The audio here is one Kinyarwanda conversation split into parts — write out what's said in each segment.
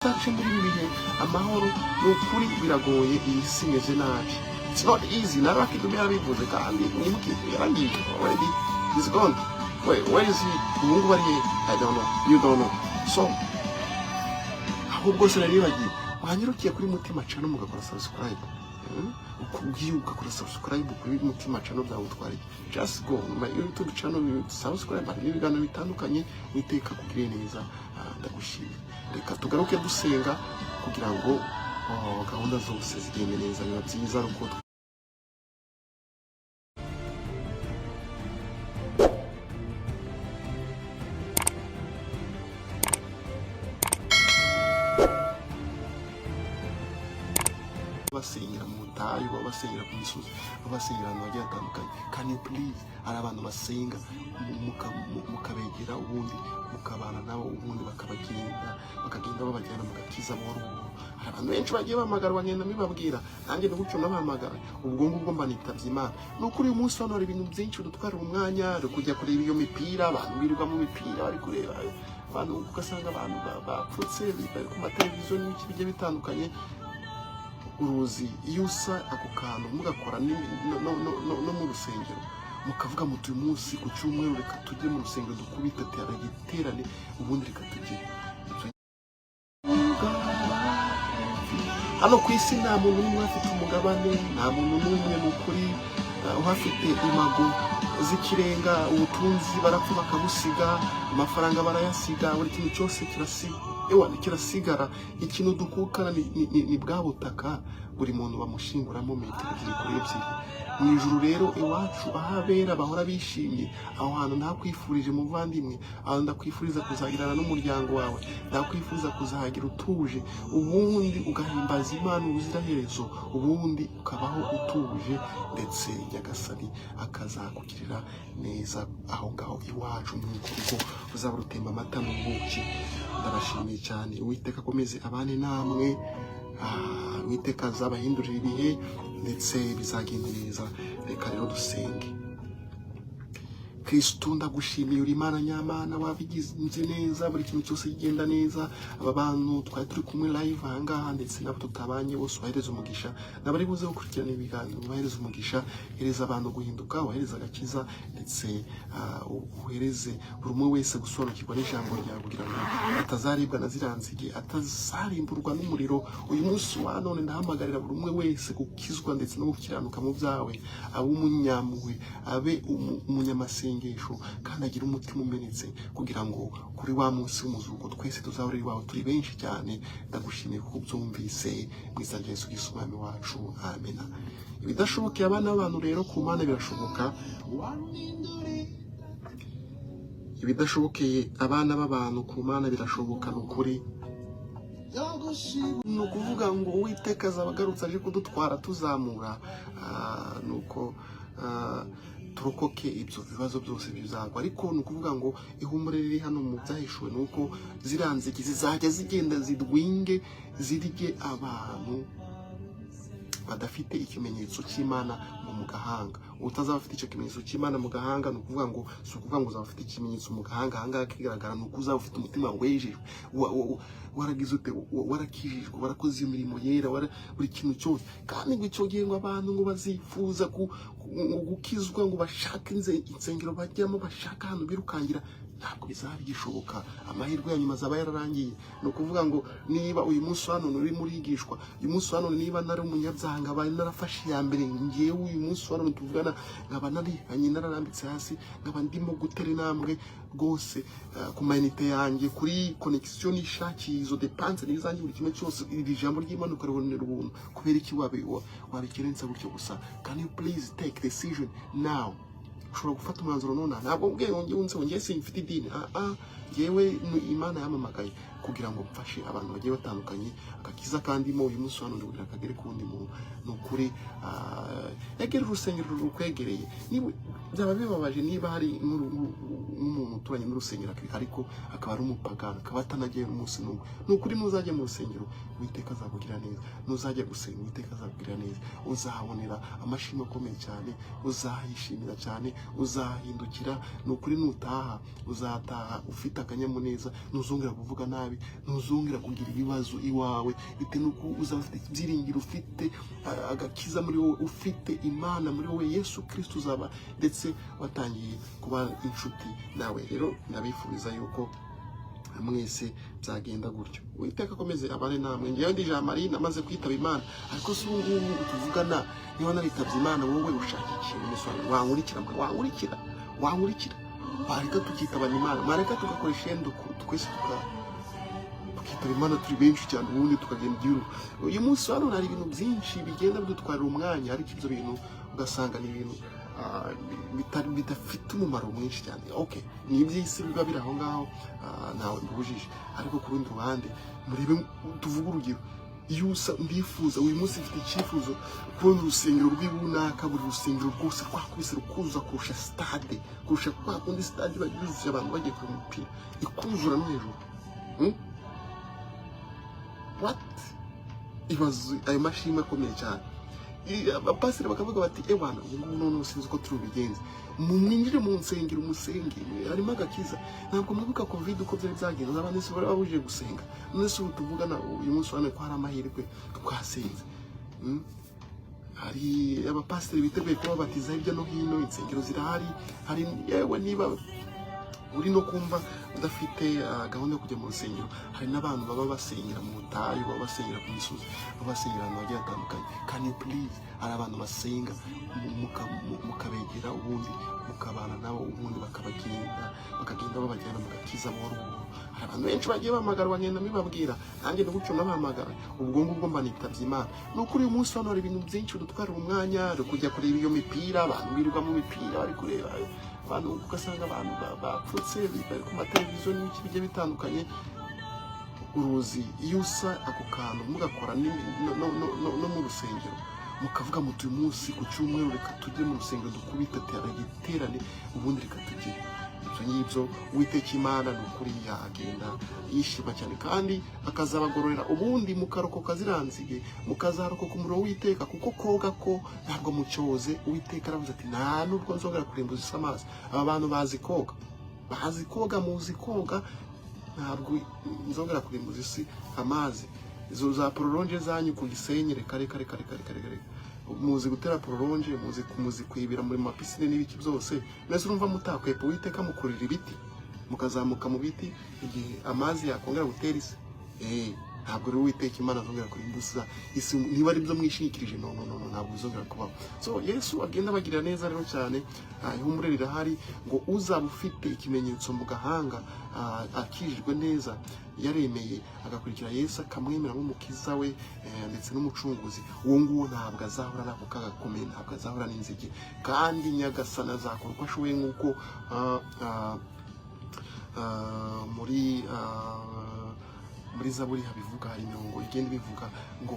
Utace muri ibi bihe amahoro. Ni ukuri biragoye, iyi si imeze nabi. It's not easy. Na Lucky Dube yarabivuze, kandi mwibuke yaragiye already, he's gone. Wait, where is he? Ubu ngubu ari he? I don't know, you don't know. So ahubwo se naribagiwe, mwanyirukiye kuri Mutima Channel mugakora subscribe. Ukubwiye ugakora subscribe kuri Mutima Channel, byagutwara iki? Just go on my YouTube channel, subscribe, harimo ibiganiro bitandukanye. Witeka kugirire neza. Ndagushimiye. Reka tugaruke dusenga kugira ngo, oh, gahunda zose zigende neza. Biba byiza ari uko basengera mu butayu, baba basengera ku misozi, baba basengera ahantu hagiye hatandukanye. Can you please, hari abantu basenga, mukabegera, ubundi mukabana nabo, ubundi bakabagenda, bakagenda babajyana mu gakiza buhoro buhoro. Hari abantu benshi bagiye bahamagarwa, ngenda mbibabwira nanjye ni gutyo nabahamagara, ubwo ngubwo mba nitabye Imana. Ni ukuri uyu munsi hano hari ibintu byinshi bidutwarira umwanya, hari kujya kureba iyo mipira, abantu birirwa mu mipira bari kureba abantu, ugasanga abantu bapfutse bari ku mateleviziyo n'ibiki bigiye bitandukanye. Uruzi iyo usa ako kantu mugakora no mu rusengero, mukavuga muti: "Uyu munsi ku cyumweru reka tujye mu rusengero, dukubite igiterane, ubundi reka tujye." Hano ku isi nta muntu n'umwe uhafite umugabane, nta muntu n'umwe, ni ukuri, uhafite imago z'ikirenga. Ubutunzi barapfa bakabusiga, amafaranga barayasiga, buri kintu cyose kirasiga, ewa kirasigara. Ikintu dukukana ni bwa butaka buri muntu bamushinguramo metero 2 kuri 2. Mu ijuru rero iwacu, aho abera bahora bishimye, aho hantu ntakwifurije, muvandimwe, aho ndakwifuriza kuzagirana n'umuryango wawe, ndakwifuriza kuzahagira utuje, ubundi ugahimbaza Imana ubuziraherezo, ubundi ukabaho utuje, ndetse Nyagasani akazakugirira neza aho ngaho iwacu mu rugo ruzaba rutemba amata n'ubuki. Ndabashimiye cyane. Uwiteka akomeze abane namwe. Uwiteka azabahindurira ibihe, ndetse bizagenda neza. Reka rero dusenge. Kristo, ndagushimiye, uri Imana nyamana, wabigize neza, buri kintu cyose kigenda neza. Aba bantu twari turi kumwe live ahangaha ndetse n'abo tutabanye bose, ubahereze umugisha, n'abari buze gukurikirana ibiganiro ubahereze umugisha. Hereza abantu guhinduka, ubahereze agakiza, ndetse uhereze buri umwe wese gusobanukirwa n'ijambo ryawe, kugira ngo atazaribwa na ziriya nzige, atazarimburwa n'umuriro. Uyu munsi wa none ndahamagarira buri umwe wese gukizwa ndetse no gukiranuka mu byawe, abe umunyampuhwe, abe umunyamasengesho, kandi agire umutima umenetse, kugira ngo kuri wa munsi w'umuzuko twese tuzahore iwawe turi benshi cyane. Ndagushimiye kuko ubyumvise, mu izina rya Yesu Kristo Umwami wacu, amena. Ibidashobokeye abana b'abantu rero ku Mana birashoboka. Ibidashobokeye abana b'abantu ku Mana birashoboka, ni ukuri. Ni ukuvuga ngo Uwiteka azaba agarutse aje kudutwara tuzamura, nuko turokoke ibyo bibazo byose bizagwa. Ariko ni ukuvuga ngo ihumure riri hano mu Byahishuwe ni uko ziriya nzige zizajya zigenda zidwinge, zirye abantu badafite ikimenyetso cy'Imana ngo mu gahanga. Utazaba afite icyo kimenyetso cy'Imana mu gahanga, ni ukuvuga ngo, si ukuvuga ngo uzaba ufite ikimenyetso mu gahanga ahangaha kigaragara, ni uko uzaba ufite umutima wejejwe, waragize ute, warakijijwe, warakoze iyo mirimo yera, buri kintu cyose. Kandi ngo icyo gihe ngo abantu ngo bazifuza gukizwa, ngo bashake insengero bajyamo, bashake ahantu birukangira, ntabwo bizaba bigishoboka. Amahirwe ya nyuma azaba yararangiye. Ni ukuvuga ngo niba uyu munsi wa none urimo urigishwa, uyu munsi wa none niba nari umunyabyaha, nkaba narafashe iya mbere, ngewe uyu munsi wa none tuvugana nkaba narihanye, nararambitse hasi, nkaba ndimo gutera intambwe rwose, ku mayinite yanjye, kuri connexion nishakiye, izo dépenses n'izanjye, buri kimwe cyose, iri jambo ry'Imana ukaribonera ubuntu, kubera iki wabikerensa gutyo gusa? Can you please take decision now? Ushobora gufata umwanzuro nonaha. Ntabwo mbwiye ngo ngewe nse ngewe simfite idini. Ngewe ni Imana yampamagaye kugira ngo mfashe abantu bagiye batandukanye. Agakiza kandimo uyu munsi wa none kugira kagere ku wundi muntu. Ni ukuri, egera urusengero rukwegereye. Niba byaba bibabaje, niba hari nk'umuntu uturanye n'urusengero, ariko akaba ari umupagani, akaba atanagiye n'umunsi n'umwe. Ni ukuri, nuzajya mu rusengero, Uwiteka azakugirira neza. Nuzajya gusenga, Uwiteka azakugirira neza. Uzahabonera amashimwe akomeye cyane, uzahishimira cyane, uzahindukira. Ni ukuri, nutaha uzataha ufite akanyamuneza, ntuzongera kuvuga nabi, ntuzongera kugira ibibazo iwawe, bitewe n'uko uzaba ufite ibyiringiro, ufite agakiza muri wowe, ufite Imana muri wowe, Yesu Kirisito, uzaba ndetse watangiye kuba inshuti nawe. Rero ndabifuriza yuko mwese byagenda gutyo. Uwiteka akomeze abane namwe. Ngewe ndi Jean Marie, namaze kwitaba Imana, ariko si ubu ngubu tuvugana. Niba naritabye Imana, wowe ushaka ikintu umusore wankurikira, wankurikira, wankurikira, wareka tukitabana Imana, mwareka tugakora ishendo, twese tukitaba Imana turi benshi cyane, ubundi tukagenda igihugu. Uyu munsi hano hari ibintu byinshi bigenda bidutwarira umwanya, ariko ibyo bintu ugasanga ni ibintu bidafite umumaro mwinshi cyane. Okay, ni iby'isi biba biri aho ngaho, ntawe mbibujije, ariko ku rundi ruhande murebe, tuvuge urugero, iyo usa ndifuza, uyu munsi mfite icyifuzo kubona urusengero rw'ibunaka, buri rusengero rwose rwakubise rukuzuza kurusha stade, kurusha kwa kundi stade iba yuzuye abantu bagiye kureba umupira, ikuzura no hejuru. What? Ibaze ayo mashimwe akomeye cyane. Abapasiteri bakavuga bati: "Ewana, ubu ngubu noneho sinzi uko turi bubigenze. Mwinjire mu nsengero musenge, harimo agakiza." Ntabwo mwibuka COVID uko byari byagenze? Abantu bose bari babujije gusenga. None se ubu tuvugana uyu munsi wa none ko hari amahirwe twasenze? Hari abapasiteri biteguye kubabatiza hirya no hino, insengero zirahari. Hari yewe, niba uri no kumva udafite gahunda yo kujya mu rusengero, hari n'abantu baba basengera mu butayu, baba basengera ku misozi, baba basengera ahantu hagiye hatandukanye. Can you please, hari abantu basenga, mukabegera, ubundi mukabana nabo, ubundi bakabagenda, bakagenda babajyana mu gakiza buhoro buhoro. Hari abantu benshi bagiye bahamagarwa, ngenda mbibabwira, nanjye ni gutyo nabahamagara, ubwo ngubwo mba nitabye Imana. Ni ukuri, uyu munsi hano hari ibintu byinshi bidutwarira umwanya, hari kujya kureba iyo mipira, abantu birirwa mu mipira bari kureba, abantu ugasanga abantu bapfutse bari ku mateleviziyo n'ibiki bigiye bitandukanye. Uruzi iyo usa ako kantu mugakora no mu rusengero, mukavuga muti: "Uyu munsi ku cyumweru reka tujye mu rusengero, dukubite igiterane, ubundi reka tujye ibyo ngibyo." Uwiteka Imana ni ukuri yagenda yishima cyane kandi akazabagororera, ubundi mukarokoka ziriya nzige, mukazarokoka umuriro w'Uwiteka, kuko koga ko ntabwo mucyoze. Uwiteka aravuze ati: "Nta nubwo nzongera kurimbuza isi amazi. Aba bantu bazi koga, bazi koga, muzi koga, ntabwo nzongera kurimbuza isi amazi." Izo za prolonge zanyu ku Gisenyi, reka reka reka reka reka reka reka. Muzi gutera prolonge, muzi kwibira muri mapisine n'ibiki byose. Mbese urumva mutakwepa Uwiteka, mukurira ibiti, mukazamuka mu biti igihe amazi yakongera gutera isi? Ntabwo rero Uwiteka Imana azongera kurimbuza isi niba ari byo mwishingikirije. No, no, no, no, ntabwo bizongera kubaho. So Yesu agenda abagirira neza rero cyane. Ihumure rirahari ngo uzaba ufite ikimenyetso mu gahanga, akijijwe neza, yaremeye agakurikira Yesu, akamwemera nk'umukiza we ndetse n'umucunguzi, uwo nguwo ntabwo azahura n'ako kaga gakomeye, ntabwo azahura n'inzige. Kandi Nyagasani azakora uko ashoboye nk'uko muri Zaburi habivuga. Hari imirongo igenda ibivuga ngo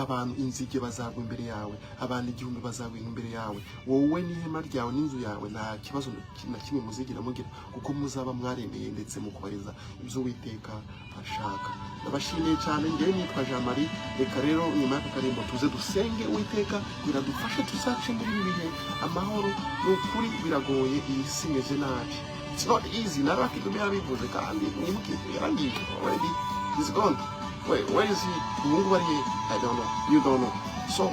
abantu inzige bazagwa imbere yawe, abantu 1000 bazagwa imbere yawe, wowe n'ihema ryawe n'inzu yawe nta kibazo na kimwe muzigira mugira, kuko muzaba mwaremeye ndetse mukubahiriza ibyo Uwiteka ashaka. Ndabashimiye cyane. Ngewe nitwa Jean Marie. Reka rero nyuma y'aka karimbo tuze dusenge Uwiteka kugira dufashe tuzace muri ibi bihe amahoro. Ni ukuri biragoye, iyi si imeze nabi. It's not easy. Na Lucky Dube yarabivuze, kandi mwibuke yaragiye already, he's gone. Wait, where is he? Ubu ngubu ari he? I don't know, you don't know. So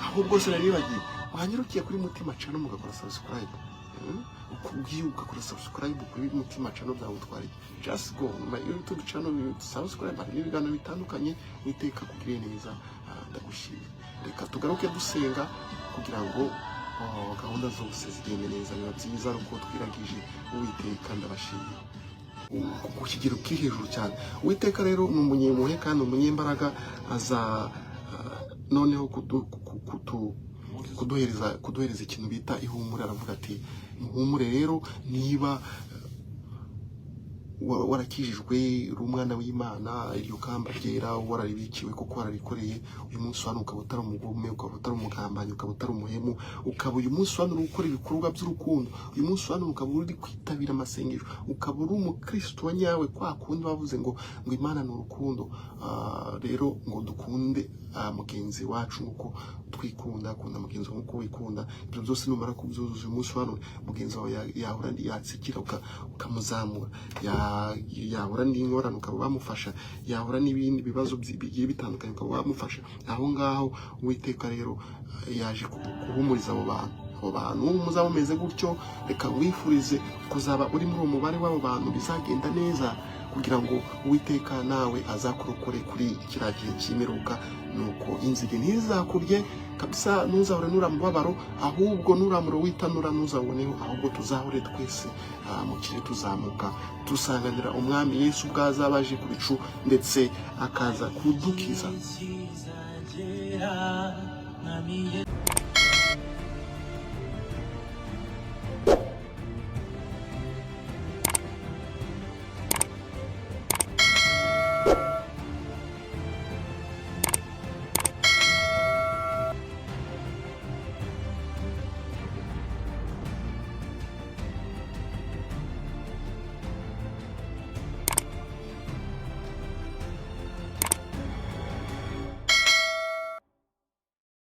ahubwo se nari nibagiwe, wanyarukiye kuri Mutima Channel mugakora subscribe? Ukubwiye ugakora subscribe kuri Mutima Channel, byagutwara iki? Just go on my YouTube channel, subscribe, harimo ibiganiro bitandukanye. Witeka kugiriye neza. Ndagushimiye. Reka tugaruke dusenga kugira ngo gahunda zose zigende neza. Biba byiza ari uko twiragije Uwiteka. Ndabashimiye ku kigero kiri hejuru cyane. Uwiteka rero ni umunyempuhwe kandi umunyembaraga, aza noneho kuduhereza ikintu bita ihumure. Aravuga ati: "Muhumure rero, niba Warakijijwe, uri umwana w'Imana, iryo kamba ryera wararibikiwe kuko wararikoreye. Uyu munsi wa none ukaba utari umugome, ukaba utari umugambanyi, ukaba utari umuhemu, ukaba uyu munsi wa none uri gukora ibikorwa by'urukundo, uyu munsi wa none ukaba uri kwitabira amasengesho, ukaba uri umukristo wa nyawe, kwa kundi bavuze ngo Imana ni urukundo. Rero ngo dukunde mugenzi wacu nk'uko twikunda, kunda mugenzi wawe nk'uko wikunda. Ibyo byose numara kubyuzuza, uyu munsi wa none mugenzi wawe yahura yatsikira ukamuzamura, yahura n'ingorane ukaba wamufasha, yahura n'ibindi bibazo bigiye bitandukanye ukaba wamufasha. Aho ngaho Uwiteka rero yaje guhumuriza abo bantu. Abo bantu muzaba mumeze gutyo, reka wifurize kuzaba uri muri uwo mubare w'abo bantu bizagenda neza, kugira ngo Uwiteka nawe azakurokore kuri kiriya gihe cy'imperuka. Nuko inzige ntizakurye kabisa, ntuzahore nura mubabaro, ahubwo nuramura witanura ntuzaboneho, ahubwo tuzahure twese mu kirere tuzamuka, dusanganira Umwami Yesu ubwo azaba aje ku bicu, ndetse akaza kudukiza. Kizagera, Mwami.